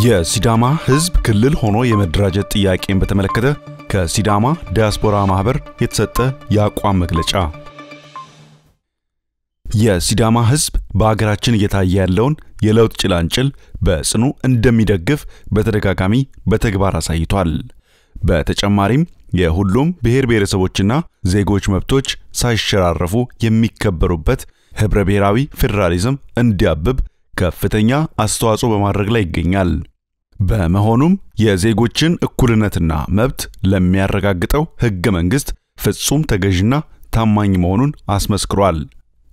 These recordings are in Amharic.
የሲዳማ ህዝብ ክልል ሆኖ የመደራጀት ጥያቄን በተመለከተ ከሲዳማ ዲያስፖራ ማህበር የተሰጠ የአቋም መግለጫ። የሲዳማ ህዝብ በአገራችን እየታየ ያለውን የለውጥ ጭላንጭል በጽኑ እንደሚደግፍ በተደጋጋሚ በተግባር አሳይቷል። በተጨማሪም የሁሉም ብሔር ብሔረሰቦችና ዜጎች መብቶች ሳይሸራረፉ የሚከበሩበት ህብረ ብሔራዊ ፌደራሊዝም እንዲያብብ ከፍተኛ አስተዋጽኦ በማድረግ ላይ ይገኛል። በመሆኑም የዜጎችን እኩልነትና መብት ለሚያረጋግጠው ህገ መንግስት ፍጹም ተገዥና ታማኝ መሆኑን አስመስክሯል።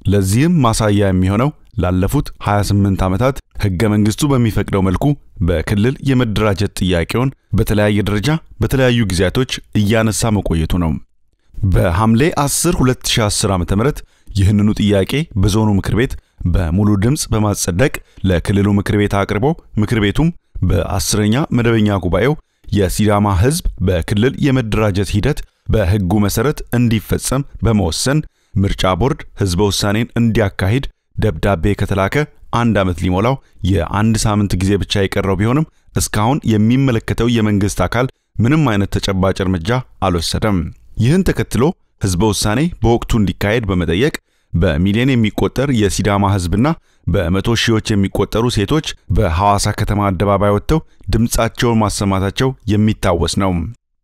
ለዚህም ማሳያ የሚሆነው ላለፉት 28 ዓመታት ህገ መንግስቱ በሚፈቅደው መልኩ በክልል የመደራጀት ጥያቄውን በተለያየ ደረጃ በተለያዩ ጊዜያቶች እያነሳ መቆየቱ ነው። በሐምሌ 10 2010 ዓ.ም ይህንኑ ጥያቄ በዞኑ ምክር ቤት በሙሉ ድምጽ በማጸደቅ ለክልሉ ምክር ቤት አቅርቦ ምክር ቤቱም በ10ኛ መደበኛ ጉባኤው የሲዳማ ህዝብ በክልል የመደራጀት ሂደት በህጉ መሰረት እንዲፈጸም በመወሰን ምርጫ ቦርድ ህዝበ ውሳኔን እንዲያካሂድ ደብዳቤ ከተላከ አንድ ዓመት ሊሞላው የአንድ ሳምንት ጊዜ ብቻ የቀረው ቢሆንም እስካሁን የሚመለከተው የመንግስት አካል ምንም አይነት ተጨባጭ እርምጃ አልወሰደም። ይህን ተከትሎ ህዝበ ውሳኔ በወቅቱ እንዲካሄድ በመጠየቅ በሚሊዮን የሚቆጠር የሲዳማ ህዝብና በመቶ ሺዎች የሚቆጠሩ ሴቶች በሐዋሳ ከተማ አደባባይ ወጥተው ድምጻቸውን ማሰማታቸው የሚታወስ ነው።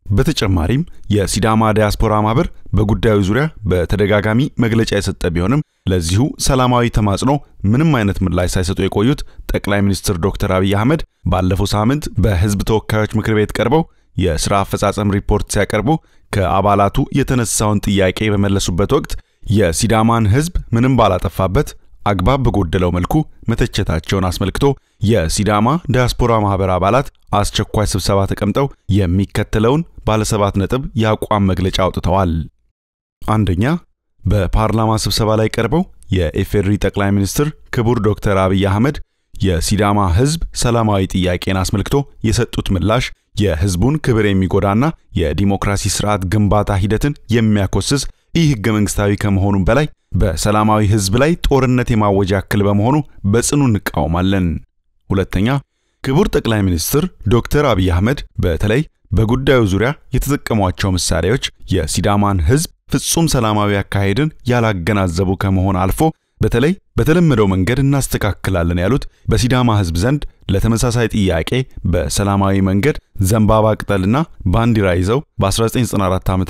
በተጨማሪም የሲዳማ ዲያስፖራ ማህበር በጉዳዩ ዙሪያ በተደጋጋሚ መግለጫ የሰጠ ቢሆንም ለዚሁ ሰላማዊ ተማጽኖ ምንም አይነት ምላሽ ሳይሰጡ የቆዩት ጠቅላይ ሚኒስትር ዶክተር አብይ አህመድ ባለፈው ሳምንት በህዝብ ተወካዮች ምክር ቤት ቀርበው የሥራ አፈጻጸም ሪፖርት ሲያቀርቡ ከአባላቱ የተነሳውን ጥያቄ በመለሱበት ወቅት የሲዳማን ህዝብ ምንም ባላጠፋበት አግባብ በጎደለው መልኩ መተቸታቸውን አስመልክቶ የሲዳማ ዲያስፖራ ማህበር አባላት አስቸኳይ ስብሰባ ተቀምጠው የሚከተለውን ባለ 7 ነጥብ የአቋም መግለጫ አውጥተዋል። አንደኛ፣ በፓርላማ ስብሰባ ላይ ቀርበው የኢፌዴሪ ጠቅላይ ሚኒስትር ክቡር ዶክተር አብይ አህመድ የሲዳማ ህዝብ ሰላማዊ ጥያቄን አስመልክቶ የሰጡት ምላሽ የህዝቡን ክብር የሚጎዳና የዲሞክራሲ ስርዓት ግንባታ ሂደትን የሚያኮስስ ኢ-ህገ መንግስታዊ ከመሆኑ በላይ በሰላማዊ ህዝብ ላይ ጦርነት የማወጅ ያክል በመሆኑ በጽኑ እንቃወማለን። ሁለተኛ፣ ክቡር ጠቅላይ ሚኒስትር ዶክተር አብይ አህመድ በተለይ በጉዳዩ ዙሪያ የተጠቀሟቸው ምሳሌዎች የሲዳማን ህዝብ ፍጹም ሰላማዊ አካሄድን ያላገናዘቡ ከመሆን አልፎ በተለይ በተለመደው መንገድ እናስተካክላለን ያሉት በሲዳማ ህዝብ ዘንድ ለተመሳሳይ ጥያቄ በሰላማዊ መንገድ ዘንባባ ቅጠልና ባንዲራ ይዘው በ1994 ዓ.ም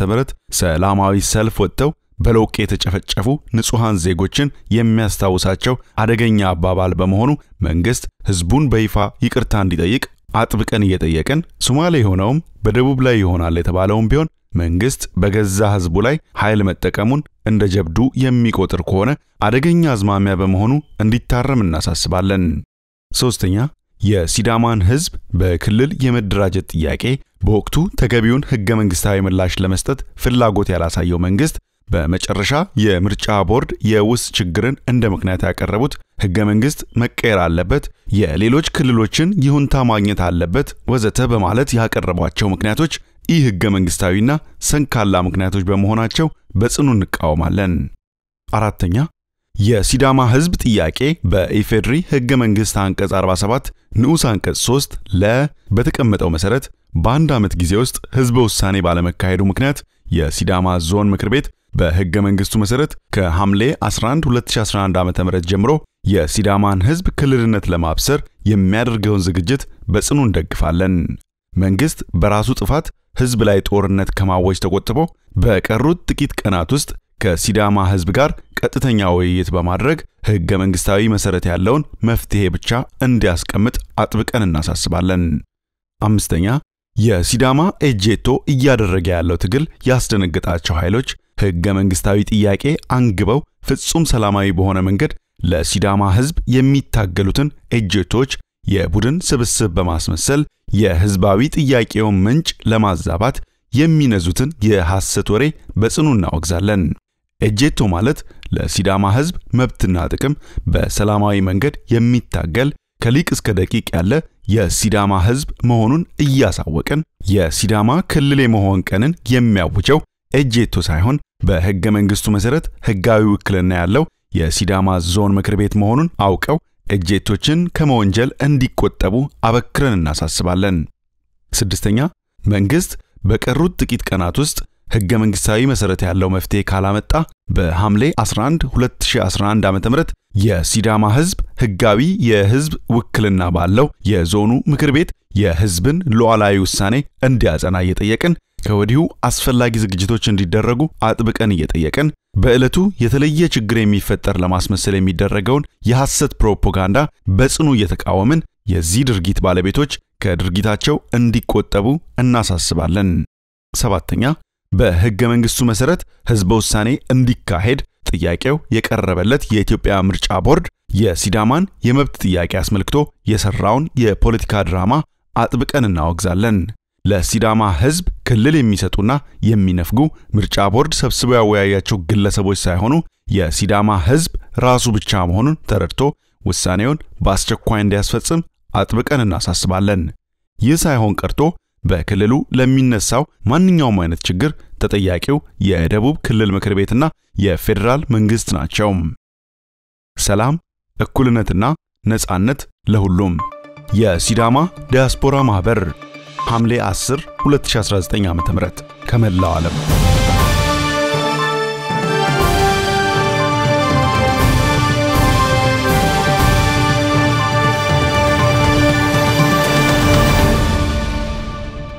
ሰላማዊ ሰልፍ ወጥተው በሎቄ የተጨፈጨፉ ንጹሃን ዜጎችን የሚያስታውሳቸው አደገኛ አባባል በመሆኑ መንግስት ህዝቡን በይፋ ይቅርታ እንዲጠይቅ አጥብቀን እየጠየቅን ሶማሌ ሆነውም በደቡብ ላይ ይሆናል የተባለውም ቢሆን መንግስት በገዛ ህዝቡ ላይ ኃይል መጠቀሙን እንደ ጀብዱ የሚቆጥር ከሆነ አደገኛ አዝማሚያ በመሆኑ እንዲታረም እናሳስባለን። ሶስተኛ፣ የሲዳማን ህዝብ በክልል የመደራጀት ጥያቄ በወቅቱ ተገቢውን ህገ መንግስታዊ ምላሽ ለመስጠት ፍላጎት ያላሳየው መንግስት በመጨረሻ የምርጫ ቦርድ የውስጥ ችግርን እንደ ምክንያት ያቀረቡት ህገ መንግስት መቀየር አለበት፣ የሌሎች ክልሎችን ይሁንታ ማግኘት አለበት ወዘተ በማለት ያቀረቧቸው ምክንያቶች ኢ-ህገ መንግስታዊና ሰንካላ ምክንያቶች በመሆናቸው በጽኑ እንቃወማለን። አራተኛ፣ የሲዳማ ህዝብ ጥያቄ በኢፌድሪ ህገ መንግስት አንቀጽ 47 ንዑስ አንቀጽ 3 ለ በተቀመጠው መሰረት በአንድ ዓመት ጊዜ ውስጥ ህዝበ ውሳኔ ባለመካሄዱ ምክንያት የሲዳማ ዞን ምክር ቤት በህገ መንግስቱ መሰረት ከሐምሌ 11 2011 ዓ.ም ጀምሮ የሲዳማን ህዝብ ክልልነት ለማብሰር የሚያደርገውን ዝግጅት በጽኑ እንደግፋለን። መንግስት በራሱ ጥፋት ህዝብ ላይ ጦርነት ከማወጅ ተቆጥቦ በቀሩት ጥቂት ቀናት ውስጥ ከሲዳማ ህዝብ ጋር ቀጥተኛ ውይይት በማድረግ ህገ መንግስታዊ መሰረት ያለውን መፍትሄ ብቻ እንዲያስቀምጥ አጥብቀን እናሳስባለን። አምስተኛ፣ የሲዳማ ኤጄቶ እያደረገ ያለው ትግል ያስደነገጣቸው ኃይሎች ህገ መንግስታዊ ጥያቄ አንግበው ፍጹም ሰላማዊ በሆነ መንገድ ለሲዳማ ህዝብ የሚታገሉትን ኤጄቶች የቡድን ስብስብ በማስመሰል የህዝባዊ ጥያቄውን ምንጭ ለማዛባት የሚነዙትን የሐሰት ወሬ በጽኑ እናወግዛለን። ኤጄቶ ማለት ለሲዳማ ህዝብ መብትና ጥቅም በሰላማዊ መንገድ የሚታገል ከሊቅ እስከ ደቂቅ ያለ የሲዳማ ህዝብ መሆኑን እያሳወቅን የሲዳማ ክልል የመሆን ቀንን የሚያውጀው ኤጄቶ ሳይሆን በህገ መንግስቱ መሰረት ህጋዊ ውክልና ያለው የሲዳማ ዞን ምክር ቤት መሆኑን አውቀው ኤጄቶችን ከመወንጀል እንዲቆጠቡ አበክረን እናሳስባለን። ስድስተኛ፣ መንግስት በቀሩት ጥቂት ቀናት ውስጥ ህገ መንግስታዊ መሰረት ያለው መፍትሄ ካላመጣ በሐምሌ 11 2011 ዓ.ም የሲዳማ ህዝብ ህጋዊ የህዝብ ውክልና ባለው የዞኑ ምክር ቤት የህዝብን ሉዓላዊ ውሳኔ እንዲያጸና እየጠየቅን፣ ከወዲሁ አስፈላጊ ዝግጅቶች እንዲደረጉ አጥብቀን እየጠየቅን፣ በዕለቱ የተለየ ችግር የሚፈጠር ለማስመሰል የሚደረገውን የሐሰት ፕሮፓጋንዳ በጽኑ እየተቃወምን የዚህ ድርጊት ባለቤቶች ከድርጊታቸው እንዲቆጠቡ እናሳስባለን። ሰባተኛ፣ በህገ መንግስቱ መሰረት ህዝበ ውሳኔ እንዲካሄድ ጥያቄው የቀረበለት የኢትዮጵያ ምርጫ ቦርድ የሲዳማን የመብት ጥያቄ አስመልክቶ የሰራውን የፖለቲካ ድራማ አጥብቀን እናወግዛለን። ለሲዳማ ህዝብ ክልል የሚሰጡና የሚነፍጉ ምርጫ ቦርድ ሰብስበው ያወያያቸው ግለሰቦች ሳይሆኑ የሲዳማ ህዝብ ራሱ ብቻ መሆኑን ተረድቶ ውሳኔውን በአስቸኳይ እንዲያስፈጽም አጥብቀን እናሳስባለን። ይህ ሳይሆን ቀርቶ በክልሉ ለሚነሳው ማንኛውም አይነት ችግር ተጠያቂው የደቡብ ክልል ምክር ቤትና የፌዴራል መንግስት ናቸው። ሰላም፣ እኩልነትና ነጻነት ለሁሉም። የሲዳማ ዲያስፖራ ማህበር፣ ሐምሌ 10 2019 ዓ.ም ከመላው ዓለም።